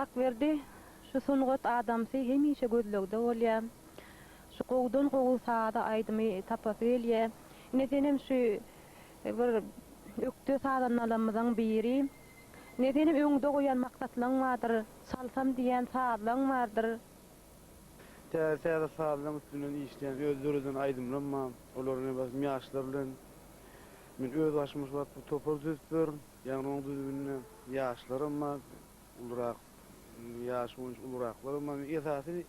Hakberdi, şu sungat adamsy hemişe gözlegde bolýar. Şu gowudan gowy sazy, aýdymy tapasy gelýär. Ine senem şu bir ökde sazandalarymyzyň biri. Ine senem öňde goýan maksatlaň bardyr, çalsam diýýän sazlaň bardyr. Täze-täze sazlaň üstünden işleýän, öz döreden aýdymlarym bar. Olary ine basym ýaşlar bilen men öz başyma şu wagt bir topar düzüp ýörün. Ýagny oň düzüminde ýaşlaram bar, ulurak, ýaşy boýunça uluraklarym bar. Men esasy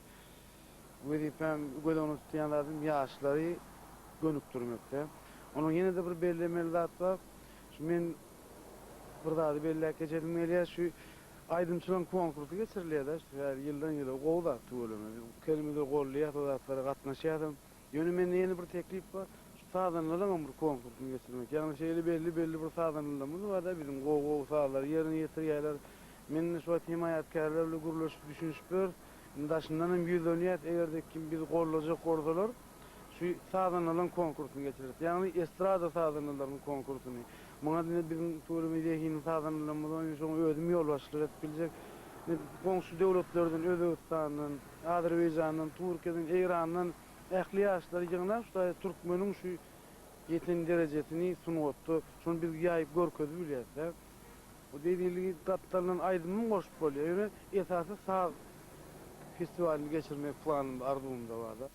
wezipäm, göz öňünde tutýan zadym ýaşlary gönükdirmekde. Onuň ýene-de bir bellemeli zat bar. Şu men bir zady belläp geçesim gelýär. Şu aýdymçylaryň konkursy geçirilýär-de, şu häli ýyldan-ýyla gowy zat tüweleme. Biz kelimize goldaýas o zatlara gatnaşýasam. Ýöne mende ýene bir teklip bar. Şu sazandalaryňam bir konkursyny geçirmek. Ýagny şeýle belli-belli bir sazandalarymyz bar-da biziň gowy-gowy sazlary ýerine ýetirýärler. Men indi şu wagt hemaýatkärler bilen gürleşip düşünişip ýörüs. Indi daşyndan hem ýüzlenýäs, eger-de kim bizi goldajak bolsalar, şu sazandalaryň konkursyny geçireris. Ýagny estrada sazandalarynyň konkursyny. Muňa diňe biziň tüweleme zehinli sazandalarymyz bar, men şoňa özüm ýolbaşçylyk edip biljek. Indi goňşy döwletlerden, Özbegistandan, Azerbaýjandan, Türkiýeden, Eýrandan ähli ýaşlary ýygnap, şu taýda türkmeniň şu ýeten derejesini sungatda, şony biz ýaýyp görkezip bilýäris-dä. Bu diýdiligi gapdalyndan aýdymam goşup bolýar, ýöne esasy saz festiwalyny geçirmek planymda, arzuwymda bar-da.